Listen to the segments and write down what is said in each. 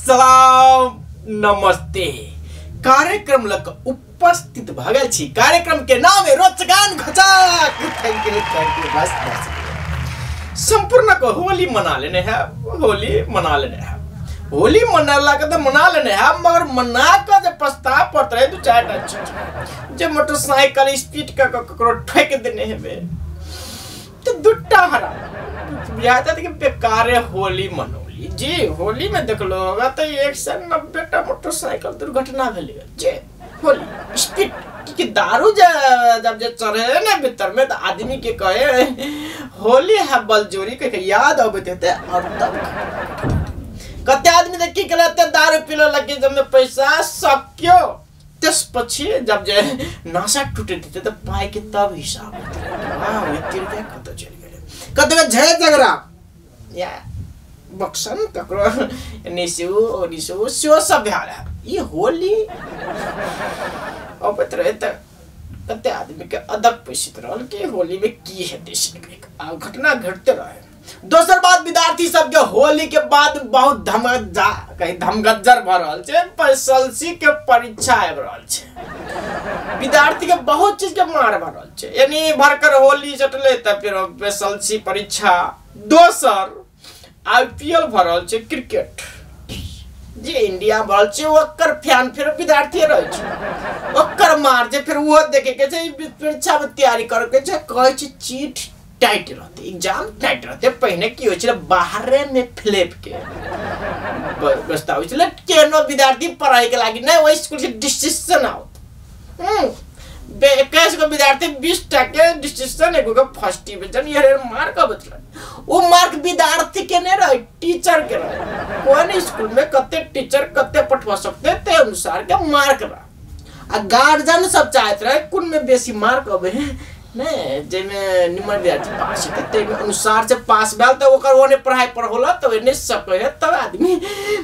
सलाम नमस्ते। कार्यक्रम लग उपस्थित भऽ गेल छी। कार्यक्रम के नाम है रोचगान घचाक। Thank you thank you. बस संपूर्ण को होली मना लेने है, होली मना लेने है। होली मनाला के तो मना लेने है, मगर मना के जे पछताव पड़त रहे दू चार टा चीज। जे मोटरसाइकिल स्पीड का ककरो ठोक देने हेबे तो दुटा हरा बुझाता कि बेकार होली मनौली जी। होली में देखलो होगा तो 190 टा मोटरसाइकिल दुर्घटना भेलै जे होली स्पीड कि दारू जब जे चढ़े ने भीतर में तो आदमी के कहे होली है बलजोरी के याद अबैत हेतै। और तब कते आदमी त की केलक दारू पीले लगे जब में पैसा सक्यो, त्यसपछि जब जे नशा टूटैत हेतै त पाइ के तब हिसाब होइत वाह यति रुपैयाँ कतऽ चलि गेलै। कते झै झगड़ा या बक्सन ककरो निसु ओनिसु सेहो सब भए रहल। ई होली अबैत रहे त कते आदमी के अदक पैसित रहल कि होली में की हेतै से आ घटना घटते रहे। दोसर बात विद्यार्थी सबके होली के बाद बहुत धमगज्जर भऽ रहल छै। एसएलसी के परीक्षा आबि रहल छै, विद्यार्थी के बहुत चीज के मार भऽ रहल छै। यानी भरकर होली चटले तऽ फेर एसएलसी परीक्षा। दोसर आईपीएल भऽ रहल छै क्रिकेट जे इंडिया भऽ रहल छै ओकर फैन फेर विद्यार्थी रहै छै, ओकर मार जे फेर ओहो देखे के छै, परीक्षा में तैयारी करे के छै। कहै छै चीट टाइट रहते, एग्जाम टाइट रहते। पहिने की होइ छलै बाहरे में फ्लेप के व्यवस्था होइ छलै, केनो विद्यार्थी पढ़ाई के लागि नहि ओहि स्कूल से डिस्टिंक्शन आओत। 21 गो विद्यार्थी 20 टा के डिस्टिंक्शन, एगो के फर्स्ट डिवीजन, ये मार्क अबैत रहै। ओ मार्क विद्यार्थी के नहि रहै, टीचर के रहै। कोन स्कूल में कते टीचर कते पठवा सकते ते अनुसार के मार्क रहे। आ गार्जियन सब चाहैत रहे कोन में बेसी मार्क अबै नहीं, जाहिमे निमन विद्यार्थी पास हेतै ताहिमे अनुसार से पास भेल तऽ ओकर ओने पढ़ाई पर होला तऽ ओने सकै है, तब आदमी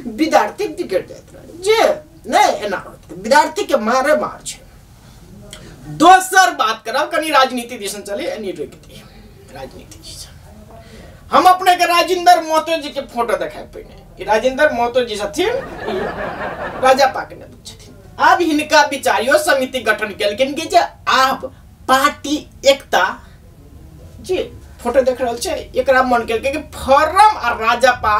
विद्यार्थी बिगड़ जाइत रहे जे नहीं एना होत। विद्यार्थी के मारे मार छै। दोसर बात करब कनि राजनीति दिसन चली, एनी रोकि दी राजनीति दिसन। हम अपने के राजेंद्र महतो जी के फोटो देखाय पहिने। राजेंद्र महतो जी छथिन राजापा के नेता छथिन। आब हिनका विचारियो समिति गठन केलखिन कि जे आब पार्टी एकता जी फोटो देख रहल छै, एकरा मन केलकै कि फॉरम आ राजापा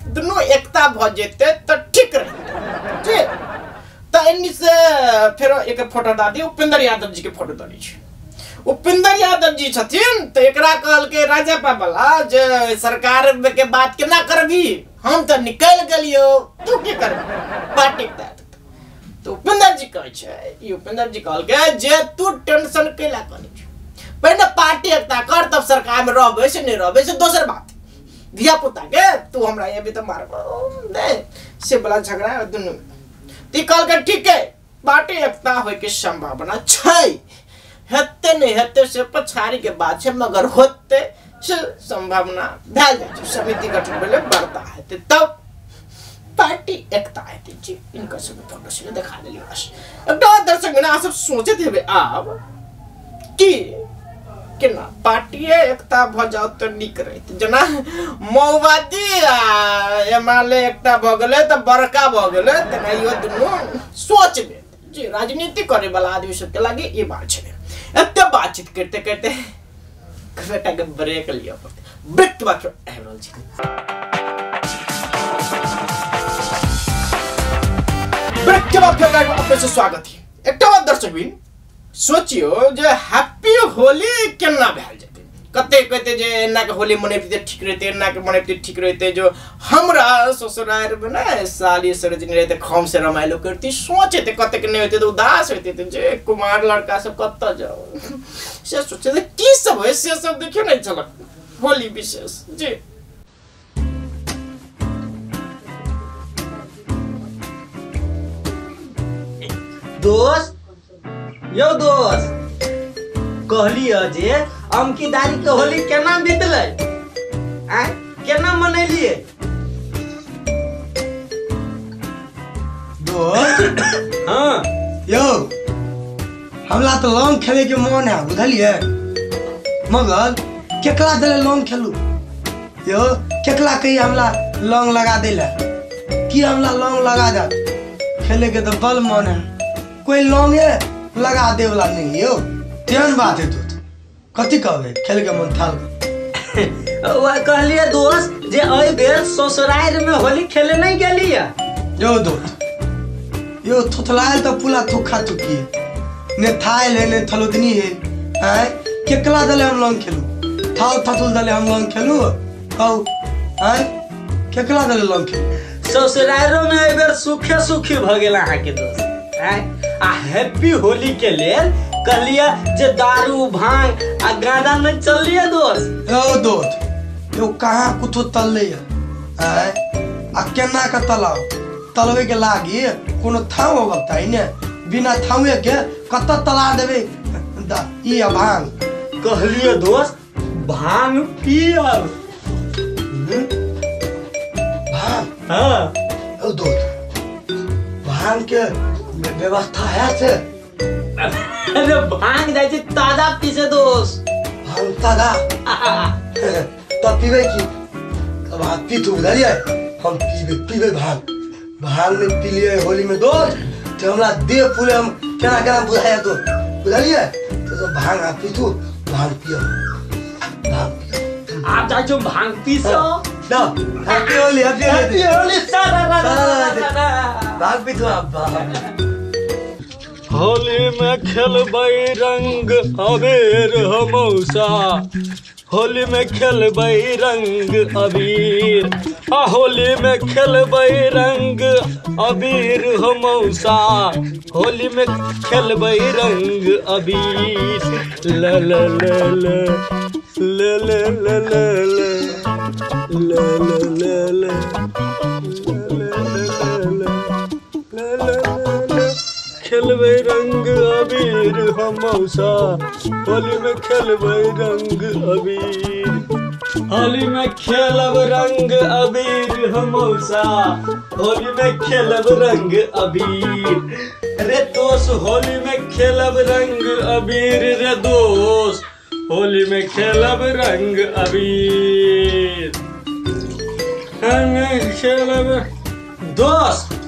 दुनू एकता भऽ जेतै तऽ ठीक रहतै जी। तऽ एन्नी से फेर एक फोटो दऽ दी उपेंद्र यादव जी के फोटो दऽ दै छै। उपेंद्र यादव जी छथिन तऽ एकरा कहलकै राजापा वाला जे सरकार के बात केना करबी, हम तऽ निकलि गेलियौ तू की करबी पार्टी एकता। तो उपेंद्र जी कहै छै, ई उपेंद्र जी कहलकै जे तू टेंशन कैला करै छै, पहिने पार्टी एकता कर तब सरकार में रहबै से नहि रहबै से दोसर बात। धिया पुता के तू हमरा एबी तऽ मारबो नहि से बला झगड़ा दुनू। तऽ कहलकै ठीक है पार्टी एकता होय के संभावना छै, हेतै नहि हेतै से पछाड़ी के बात छै, मगर होतै से संभावना भए जाइ छै। समिति गठन भेलै वार्ता हेतै तब पार्टी एकता हेतै जी। इनका सब फोटो से देखा देलियै। बस एकटा दर्शक अहाँ सब सोचैत हेबै आब कि केना पार्टी एकता भऽ जाउ तऽ नीक रहत। जेना माओवादी आ एमाले एकता भऽ गेलै तऽ बड़का भऽ गेलै, तेना इहो दुनू सोचबै जी। राजनीति करे वाला आदमी सबके लागि ई बात छलै। एते बातचीत करिते करिते बेटाके ब्रेक लिअ पड़तै। ब्रेक के बाद आबि रहल छी। ब्रेक के बाद फिर अपने से स्वागत है। एकटा बात दर्शकबिन सोचियो जे हैप्पी होली केना भेल जेतै। कते कहते जे एना के होली मनैबते ठीक रहते, एना के मनैबते ठीक रहते। जो हमरा ससुरार में ने साली सरोजनी रहते खम से रमाइलो करती सोचते, कते के नहीं होते तो उदास होते जे कुमार लड़का सब कतऽ जाओ से सोचते की सब है से सब देखियो नहीं झलक होली विशेष जी। दोस्त यो दोस्त कहलिय जे अमकी दारी के होली केना बीतलै, आय केना मनेलिए दोस्त? हाँ यो हमरा तो लॉन्ग खेले के मन है बुझलिए, मगर केकरा देले लॉन्ग खेलू यो, केकरा कही हमरा लॉन्ग लगा देले, की हमला लौंग लगा जात खेले के तो बल मन है कोई लौंग है लगा दे वाला नहीं यो तेहन बात है दोस्त कथी कहबे खेल के मन थाल वह कहलिए दोस्त जे एहि बेर ससुरार में होली खेले नहीं गेलिए यो दोस्त यो थोथलायल तो पूरा थुखा थुकी ने थायल है ने थलोदनी है आय केकला दले हम लौंग खेलू थाल थथुल दले हम लौंग खेलू कहू आय केकला दले लौंग खेलू ससुरारो में एहि बेर सुखे सुखी भ गेल अहाँ के दोस्त आय आ हैप्पी होली के लेल कहलिए जे दारू भांग आ गाना नहीं चलिए दोस्त यो दोस्त यो कहाँ कुछो तलले आय आ केना के तलाव तलवे के लागी कोनो थाव होता है ने बिना थावे के कत तला देबे ई भांग कहलिए दोस्त भांग पियब भांग हां ओ दोस्त भांग के व्यवस्था है से अरे भांग जाय छै ताजा पीसे दोस्त भांग ताजा तब पीबे की तब हाथ पी तू बुझलिए हम पीबे पीबे भांग भांग में पी लिए होली में दोस्त तो हमरा देह फूले हम केना केना बुझाया तो बुझलिए तो तो भांग आ पी तू भांग पियो भांग पियो आप जाय छो भांग पीसो ना हैप्पी होली हैप्पी होली सारा भांग पी तू आप होली में खेलबै रंग अबीर हो मौसा होली में खेलबै रंग अबीर आ होली में खेलबै रंग अबीर हो मौसा होली में खेलबै रंग अबीर ल ल ल ल ल ल ल ल ल ल ल ल ल खेलबै रंग अबीर हो मौसा होली में खेलबै रंग अबीर होली में खेलब रंग अबीर हो मौसा होली में खेलब रंग अबीर रे दोस्त होली में खेलब रंग अबीर रे दोस्त होली में खेलब रंग अबीर हम खेलब दोस्त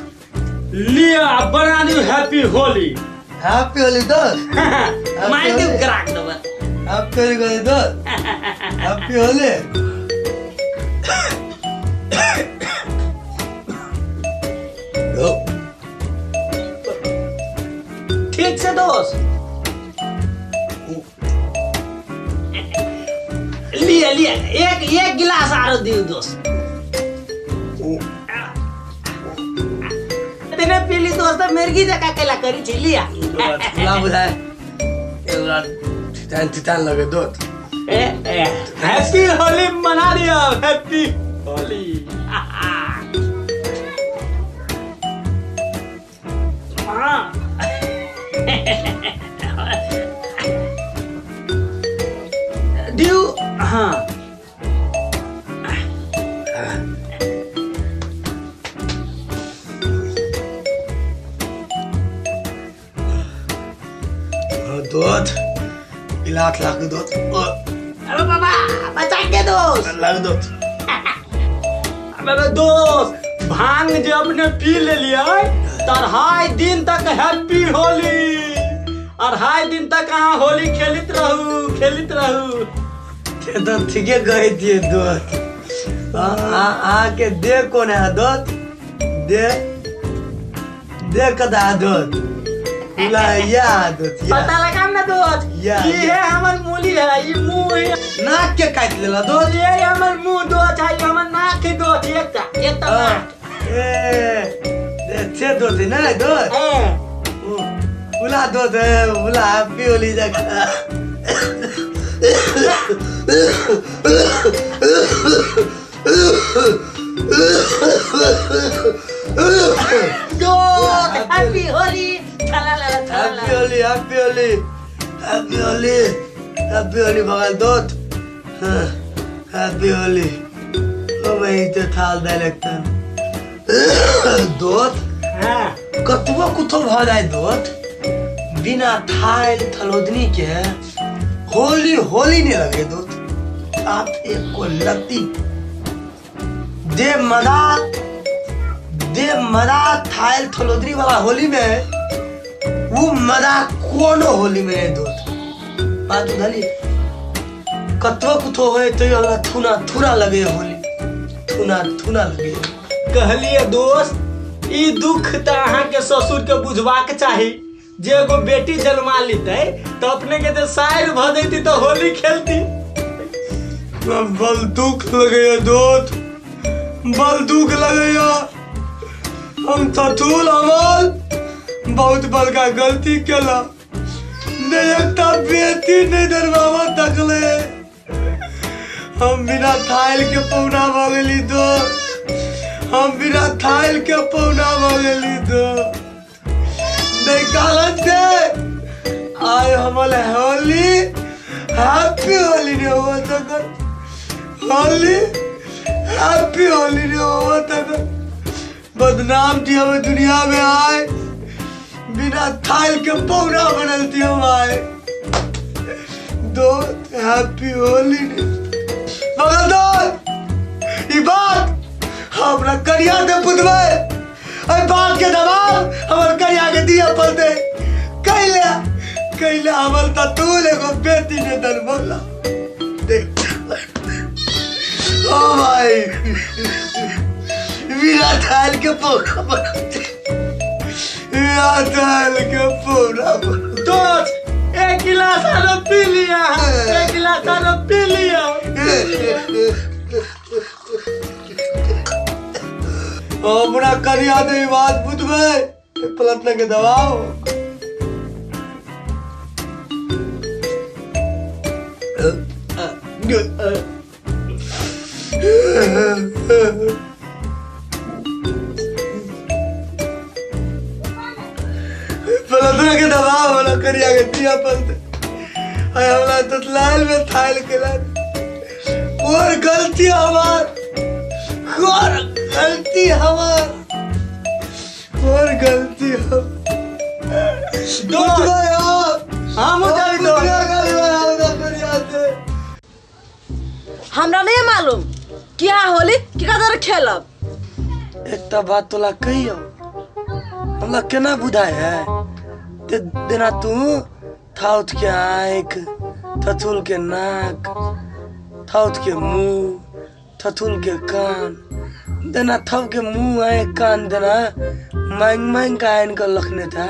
लिया बना दू हैप्पी होली हैप्पी होली दोस्त मार दू ग्राक दबा हैप्पी होली गोली दोस्त हैप्पी होली ठीक से दोस्त लिया लिया एक एक गिलास आरो दियो दोस्त तेने पीली दोस्त मिर्गी जका केला करी छी लिया ना बुझाए एगो तितान तितान लगे दोस्त ए ए हैप्पी होली मना लिया हैप्पी होली हां दियो हां दोस्त इलात लाग दोस्त अरे बाबा बचा के दोस्त लाग दोस्त अबे दोस्त भांग जे अपने पी ले लिया अढ़ाई दिन तक हैप्पी होली अढ़ाई दिन तक अहाँ होली खेलित रहू खेलित रहू तो ठीके कहे दिए दोस्त आ के दे कौन है दोस्त दे दे कदा दोस्त उला या दोस्त पता लगा ना दोस्त ये है हमर मूली है ये मुंह है नाक के काट लेला दोस्त ये हमर मुंह दोस्त है हमर नाक है दोस्त एकटा एकटा नाक ए छे दोस्त ना दोस्त उला दोस्त है उला हैप्पी होली जका दोस्त happy Holi happy Holi happy Holi happy Holi happy Holi भगवान दोस्त हैप्पी होली ओ भाई तो थाल दे लगता दोस्त हां कतबो कुथो भ जाए दोस्त बिना थाल थलोदनी के होली होली नहीं लगे दोस्त आप एक को लत्ती दे मदा दे मजा थायल थलोदरी वाला होली में वो मजा कोनो होली में नहीं दोस्त। बात बुझली कतबो कुथो होय तो हमरा थुना थुना लगे होली, थुना थुना लगे। कहलिए दोस्त ई दुख त अहाँ के ससुर के बुझबाक चाही जे एगो बेटी जन्मा लेतै त अपने के जे सायर भ जैती त होली खेलती। बल दुख लगे दोस्त, बल दुख लगे। हम थथुल अमल बहुत बड़का गलती केला ने एकटा बेटी नहीं दरबावा तकले। हम बिना थाल के पौना भ गेली दोस्त, हम बिना थाल के पौना भ गेली दोस्त। नहीं कहलन दे आय हमल होली हैप्पी होली ने हुआ तक, होली हैप्पी होली ने हुआ तक। बदनाम थी हमें दुनिया में आए, बिना थाल के पौना बनल थी हम आए दोस्त। हैप्पी होली ने मगर दोस्त ई बात हमरा करिया दे पुतबे, अरे बात के दबाव हमर करिया के दिया पलते। कैला कैला हमल त तू एगो बेटी ने दन बोला देख। ओ भाई बिना थाल के पौना बनते, बिना थाल के पौना। दोस्त एक गिलास आरो पी लिया, एक गिलास आरो पी लिया। हमरा करिया दे बात बुझबे पलटने के दबाव। पलटने के दबाव हमरा करिया के दिया पलते। अरे हमरा तो लाल में थाल के लाल और गलती हमार, और गलती हमार, और गलती हम हम हमरा नहीं मालूम क्या होली केकरा दर खेलब। एकटा बात तोला कहियो हमरा केना बुझाय है ते देना तू थाउत के आँख, थथुल के नाक, थाउत के मुंह, थथुल के कान, देना थब के मुंह आए कान देना मांग मांग का आयन का लखने था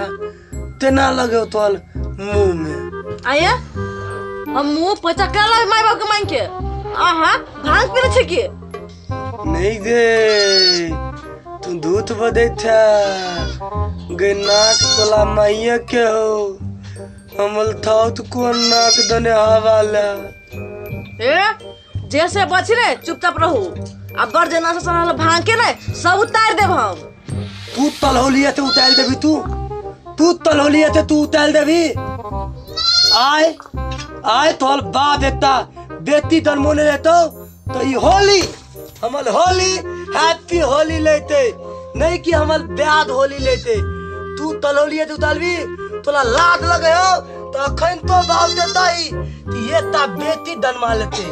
तेना लगे तोल मुंह में। आया हम मुंह पचा का लगे my बाप के मांग के आहा भांग पीने छे की नहीं दे तू दूध बदे था गे नाक तोला माइया के हो हमल थाउत कोन नाक दने हवा ला। ए जैसे बची रे चुपचाप रहू अब बर जना से सनल भांग के ने सब उतार देब हम। तू तलहोलिया ते उतार देबी, तू तलहोलिया ते तू उतार देबी। आय आय तोल बाप एकटा बेटी जन्मोने लेतो तो ई होली हमल होली हैप्पी होली लेते नहीं कि हमल ब्याद होली लेते। तू तलहोलिया ते उतारबी तोला लाज लगे हो तो अखन तो बाप देता ही ये ता बेटी जन्मा लेते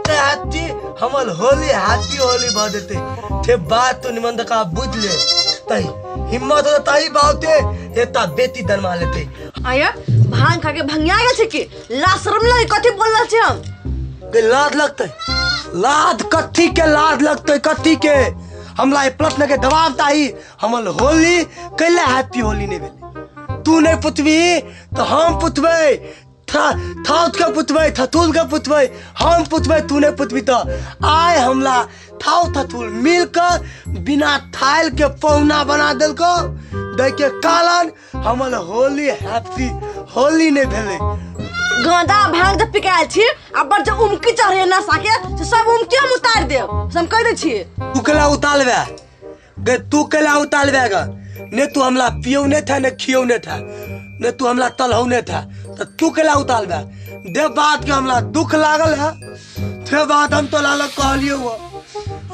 हैप्पी हमल होली हैप्पी होली भ देते। थे बात तो निमंद का बुझ ले तही हिम्मत हो तही बावते ये ता बेटी जन्मा लेते। आया भांग खा के भंगिया गेल छै की ला शर्म लगे कथि बोल रहल छी हम के लाज लगते, लाज कथी के लाज लगते कथी के हमला ए प्रश्न के जवाब ताही हमल होली कैला हैप्पी होली नहीं भेलै। तू नहीं पुतबी तो हम पुतबै, थाउत के पुतबै, थथुल के पुतबै, हम पुतबै, तू नहीं पुतबी तो आय हमला थाउ थथुल मिलकर बिना थाल के पौना बना देलको दै के कारण हमल होली हैप्पी होली नहीं भेलै। गांजा भांग जब पिकायल छी आ बड़ जे उमकी चढ़े नशा के से सब उमकी हम उतार देब से हम कह दै छी। तू केला उतारबे गे, तू केला उतारबे गे ने तू हमला पियौ ने था ने खियौ ने था ने तू हमला तलहौ ने था तो तू केला उतारबे। दे बात के हमला दुख लागल है थे बात हम तो लालक कहलियो हुआ।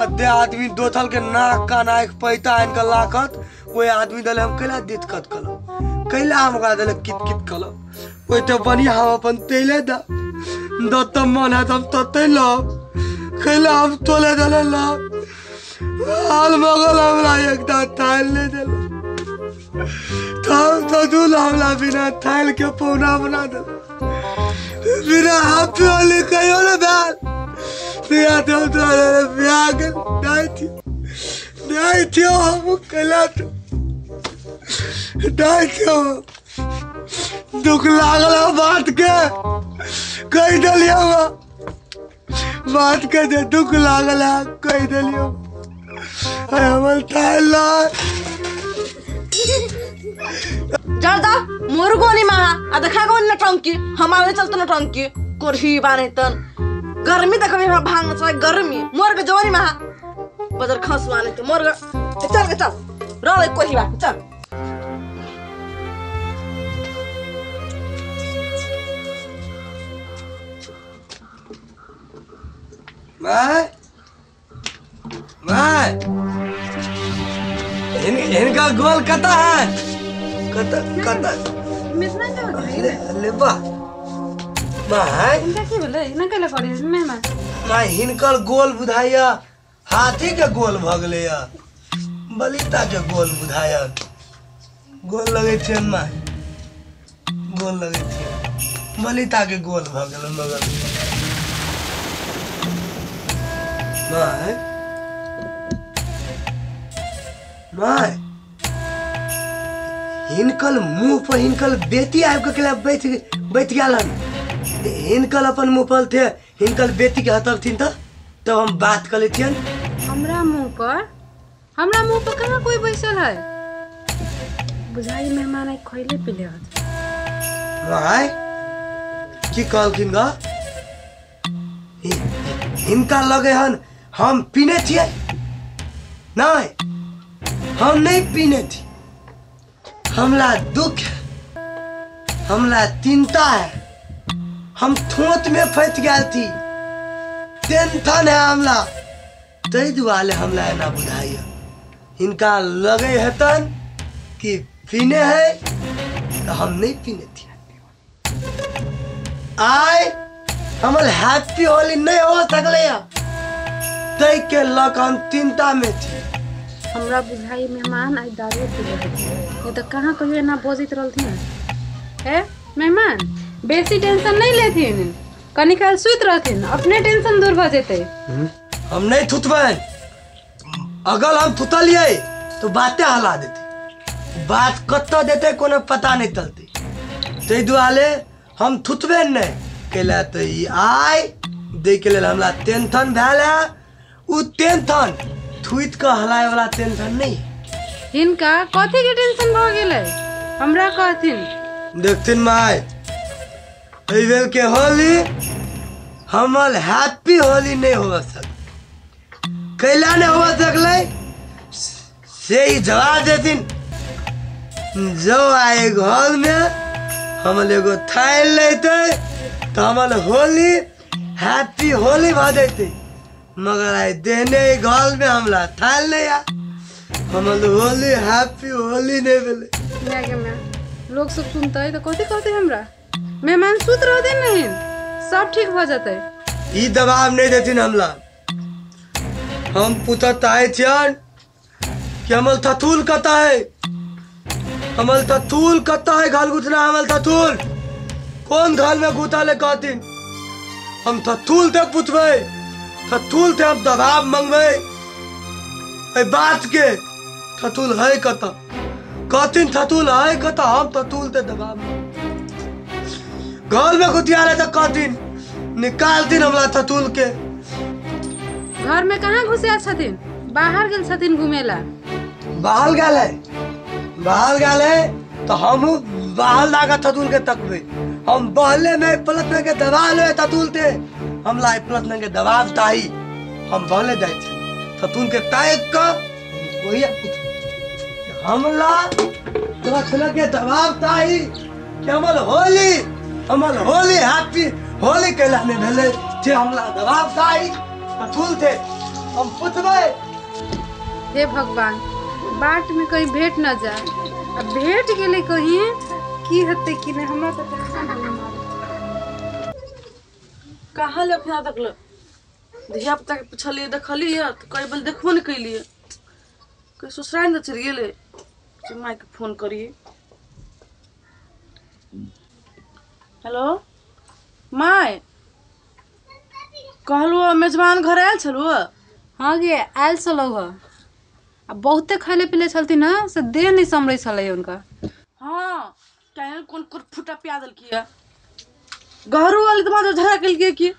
आ दे आदमी दोथल के नाक कान आँख पैता आनि के लाखत ओहि आदमी दले हम कैला दिक्कत कलौ कैला हम ओकरा दले कित कित कलौ। ओहि तो बढ़िया हम अपन तेले द दत मन है हम तते लब कैला हम तोले दले लब। हाल मगल हमरा एकटा थाल ले देल तब थतूल हमरा बिना थाल के पौना बना देल बिना हैप्पी होली कहियो ने भेल बिना तो बियाह गेल नहीं थी नहीं थियो हम कैला तो नहीं थियो दुख लागल बात के कह दिलियो बात के जे दुख लागल कह दिलियो हमर थाल जरदा मोर गोनी महा आ देखा गोनी नटंकी हमारे चलते नटंकी कोरही बाने तन गर्मी देखबे हमरा भांग चल गर्मी मोर के जवानी महा बदर खसवाने तो मोर चल के चल रह कोही बा चल my my इनका गोल कता है कता कता मिसना के ले बा my इनका की बोले इना केला करे मेहमान my हिनकर गोल बुझाया हाथी के गोल भ गेलै या बलिता के गोल बुझाया गोल लगे छै my गोल लगे छै बलिता के गोल भ गेल मगर my my हिनकल मुंह पर हिनकल बेटी आबि के केला बैठ बैठ गेलन हिनकल अपन मुंह पर थे हिनकल बेटी के हतलथिन त तब हम बात कर लेथियन। हमरा मुंह पर कहाँ कोई बैसल है बुझाई मेहमान आई खइले पीले हत my की कहलखिन ग हिनका लगे हन हम पीने छियै नहीं हम नहीं पीने थी हमला दुख हमला चिंता है हम थोत में फंस गए थी टेंशन है हमला तै दुआरे हमला एना बुझाइए इनका लगे हेतन कि पीने है तो हम नहीं पीने थी आय हमर हैप्पी होली नहीं हो सकले तै के लक हम चिंता में थी। हमरा बुझाई मेहमान आई दारू पीले ये तो कहाँ कहियो एना बजैत रहलथिन ए मेहमान बेसी टेंशन नहीं लेथिन कनी काल सुति रहथिन अपने टेंशन दूर भ जेतै। हम नहीं थुतबै अगर हम थुतलियै तो बातें हला देते बात कत्तो देते कोनो पता नहीं चलते तै दुआरे हम थुतबे नहीं कैला तो ई आय दै के लेल हमरा टेंशन भेल है उ टेंशन थुइत के हलाए वाला टेंशन नहीं। हिनका कथी के टेंशन भ गेलै हमरा कहथिन देखथिन my एहि बेर के होली हमर हैप्पी होली नहीं हो सक कैला नहीं हो सकलै से ही जवाब देथिन जो आए घर में हमर एगो थाल लेते तो हमर होली हैप्पी होली भ जैते मगर आए देने घर में हमला थाल नहीं आ हमर होली हैप्पी होली नहीं भेलै। माय गे माय लोग सब सुनतै तो कथी कहतै हमरा मेहमान सुत रहते नहीं सब ठीक भ जतै। ई दबाव नहीं देथिन हमला हम पूछत आए छियन कि हमर थथुल कता है हमर थथुल कता है घाल गुथना हमर थथुल कौन घाल में गुथा ले कहथिन हम थथुल ते पूछबै थथुल ते हम दबाव मंगबै ए बात के थथुल है कता कहथिन थथुल है कता हम थथुल ते दबाव घर में गुथिया ले तो कहथिन निकालथिन हमरा थथुल के। घर में कहाँ घुसे छथिन बाहर गेल छथिन घुमेला बाहर गेल है बाहर गेल है तो हम बाहर लागा थथुल के तकबे हम बहले में पलट में के दबा ले थथुल ते हमला पलट में के दबाव ताही हम बहले जाय छी थथुल के ताक क वही हमला थथुल के दबाव ताही कि हमर होली हैप्पी होली कैला ने भेलै जे हमला दबाव ताही थथुल थे हम पुछबै। हे भगवान बाट में कहीं भेंट न जाए अब भेंट गेलै कहीं की हेतै की नहीं हमरा तो टेंशन हो गेल। कहाँ ले अपना तक धिया पुता के पुछलिए देखलिए तो कई बोल देखबो नहीं कैलिए कहीं ससुराल न चल गेलै से माय के फोन करिए। हेलो my कहलु मेजबान घर आयल छलु? हाँ गे आयल छलौ ह आ बहुते खैले पीले छलथिन हँ से देह नहीं सम्हरै छलै हुनका। हाँ काहे कोन कोन फुटा पिया देलकी है घरू वाली तो मां झगड़ा केलकी की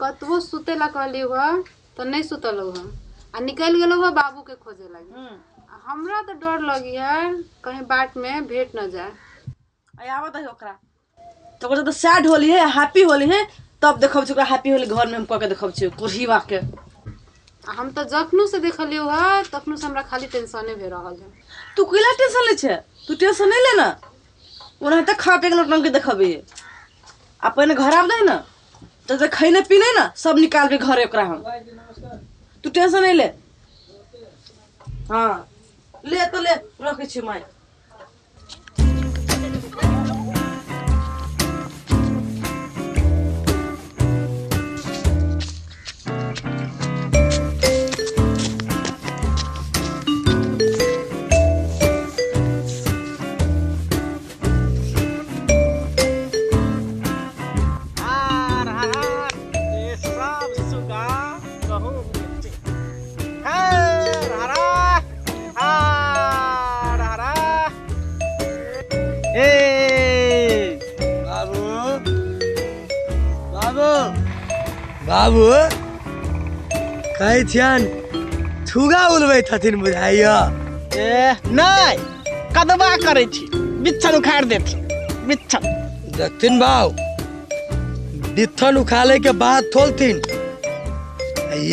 कतबो सुते ला कहली ह तो नहीं सुतल ह आ निकल गेलो ह बाबू के खोजे लागी। हमरा तो डर लगी है कहीं बाट में भेट न जाए। आ आवत है ओकरा तो ओकरा तो सैड होली है हैप्पी होली है तब देखब छी ओकरा हैप्पी होली घर में हम क के देखब छी कुरहीवा के। हम तो जखनु से देखलियो ह तखनु से हमरा खाली टेंशने भे रहल है। तू कैला टेंशन ले छे? तू टेंशन नहीं ले ना ओना त खा पी के नौटंकी देखबे अपन घर आब दे ना तो खैने पीने ना सब निकाल के घरे ओकरा हम तू टेंशन नहीं ले। हाँ ले तो ले रखे छी my. बाबू कहै छियन थुगा उलबै छथिन बुझाइया। ए नहीं कदबा करै छी बिच्छन उखाड़ देथिन बिच्छन देखथिन बाबू बिच्छन उखाड़े के बाद थोलथिन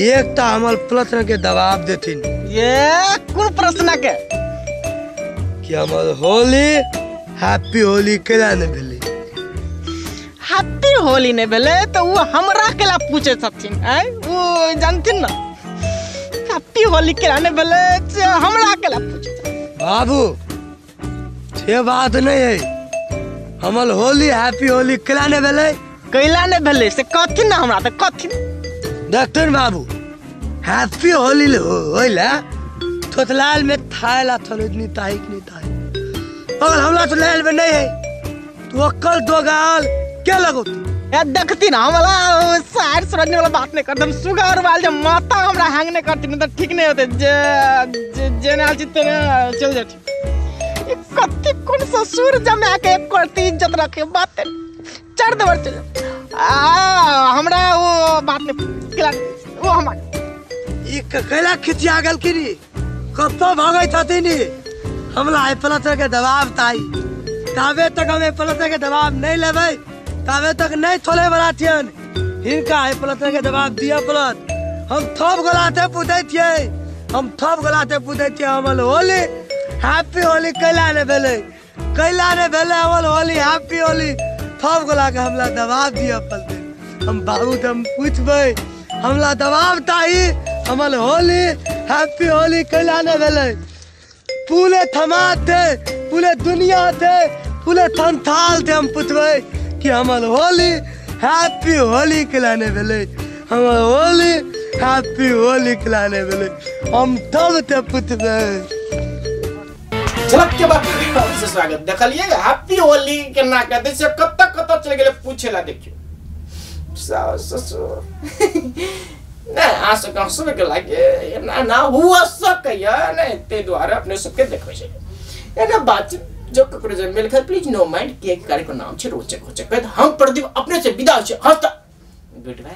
एकटा हमर प्रश्न के जवाब देथिन। ये कोन प्रश्न के? कि हमर होली हैप्पी होली केना ने भेलै? हैप्पी होली नहीं भेलै तो वो हमरा केला पूछे छथिन आय वो जानथिन ना हैप्पी होली केला नहीं भेलै से हमरा केला पूछे। बाबू से बात नहीं है हमर होली हैप्पी होली केला नहीं भेलै? कैला नहीं भेलै से कहथिन ना हमरा तो कहथिन। देखथिन बाबू हैप्पी होली होइला थोथलाल में थायला थोलनी ताहिक नहीं ताहि अगर हमरा थोथलाल में नहीं है तो अक्कल दो गाल क्या लगोती? ए देखती ना हमरा सार सुरजने वाला बात नहीं करदम सुगर वाल जब माता हमरा हैंग नहीं करती न तो ठीक नहीं होते जे जे जेनाल चित्ते ने चल जाती। ए कत्ती कौन ससुर जमा के करती इज्जत रखे बात चार दबर चल आ हमरा वो बात नहीं केला वो हमार ई कैला खिचिया गेल की नी कत्तो भागै छथिन हमरा आई प्लस के दबाव ताई ताबे तक हम प्लस के दबाव नहीं लेबै ताबे तक नहीं थोले वाला थियन हिनका है प्लस के दबाव दिया प्लस हम थप गलाते पूछै छियै हम थप गलाते पूछै छियै हमर होली हैप्पी होली कैला ने भेलै कैला ने भेलै हमर होली हैप्पी होली थप गला के हमरा दबाव दिया पलते हम बाबू से हम पूछबै हमरा दबाव ताही हमर होली हैप्पी होली कैला ने भेलै? पूरे थमा थे पूरे दुनिया थे पूरे थनथाल थे हम पूछबै कि हमर होली हैप्पी होली केला ने भेलै हमर होली हैप्पी होली केला ने भेलै हम तब ते पूछबै। झलक के बाद से स्वागत देखलिए हैप्पी होली केना कहते से कत कत चल गेलै पूछेला देखियो सास ससुर नहीं आ सक हंसबे के लागे ना ना हुआ सकैया नहीं ते द्वारा अपने सबके देखबै छै एना बात जो ककरो जन मेल खाए प्लीज नो माइंड के कार्यक्रम नाम छै रोचक रोचक। हम प्रदीप अपने से विदा छै हंसता गुड बाय।